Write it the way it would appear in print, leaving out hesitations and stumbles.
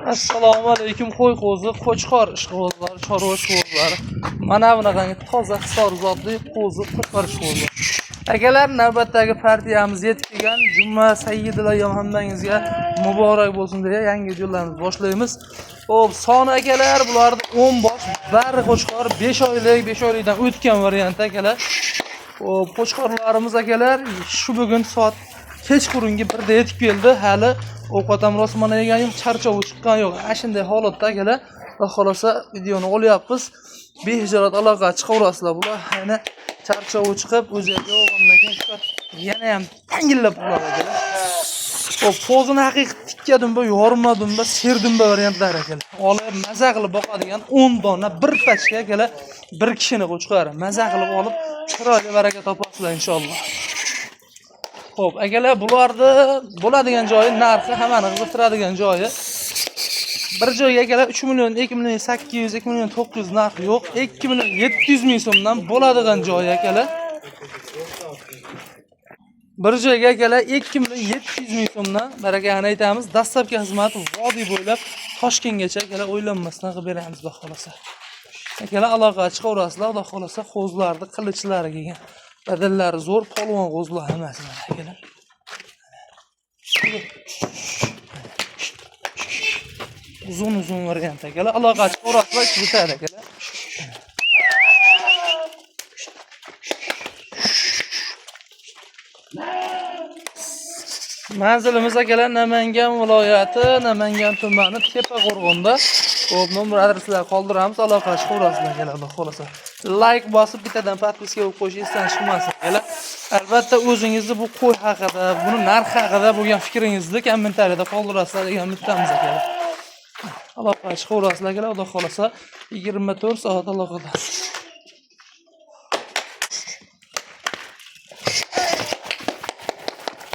Assalomu alaykum qo'y qo'zi, qo'chqor ishqibozlari, chorva ishqibozlari. Mana bunaqangi toza Hisor zotli qo'zi, qo'chqor ishqibozlari. Akalar, navbatdagi partiyamiz yetib kelgan. Juma sayyidil ayyom hammangizga muborak bo'lsin deya yangi videolarimizni boshlaymiz. Xo'p, soni akalar, bularni 10 bosh, bari qo'chqor, 5 oylik, 5 oylikdan o'tgan variant akalar. Xo'p, qo'chqorlarimiz akalar shu bugun soat kechqurungi 1da yetib keldi. Hali ovqat ham rostmana yegan yo'q, charchovi chiqqan yo'q. Ana shunday holatda akalar, xudo xolasa videoni olyapmiz. Behijolat aloqa chiqaverasizlar. Bular yana charchovi chiqib, o'ziga yo'g'ondan keyin yana ham tangillab qoladi akalar. Xo'p, qo'zini haqiqiy tikka dumba, yorma dumba, serdumba variantlari akalar. Olib maza qilib boqadigan 10 dona bir pachka akalar, bir kishini qo'chqori. Maza qilib olib, chiroyli baraka topasizlar inshaalloh. Xo'p, akalar, bularni bo'ladigan joyi, narxi hammani qiziqtiradigan joyi. Bir joyga akalar 3 million, 2 million 800, 2 million 900 narxi yo'q. 2 million 700 ming so'mdan bo'ladigan joyi akalar. Bir joyga akalar 2 million 700 ming so'mdan barakani aytamiz. Dastlabki xizmati vodiy bo'ylab Toshkentgacha akalar o'ylanmasdan qilib beramiz xudo xolasa. Akalar aloqa chiqaverasizlar, xudo xolasa qo'zlarni qilichlari kelgan. Badallari zo'r polvon qo'zlar hammasi mana akalar. Uzun uzun variant akalar. Aloqa chiqaverasizlar, ish bitadi akalar. Manzilimiz akalar Namangan viloyati, Namangan tumani Tepaqo'rg'onda. Xo'p, nomer adreslar qoldiramiz, aloqa chiqaverasizlar akalar, xudo xolasa. Like bosib bittadan podpiska bo'lib qo'yish esdan chiqmasin akalar. Albatta o'zingizni bu qo'y haqida, buni narxi haqida bo'lgan fikringizni kommentariyada qoldirasizlar degan umiddamiz akalar. Aloqa chiqaverasizlar akalar, xudo xolasa 24 soat aloqadamiz.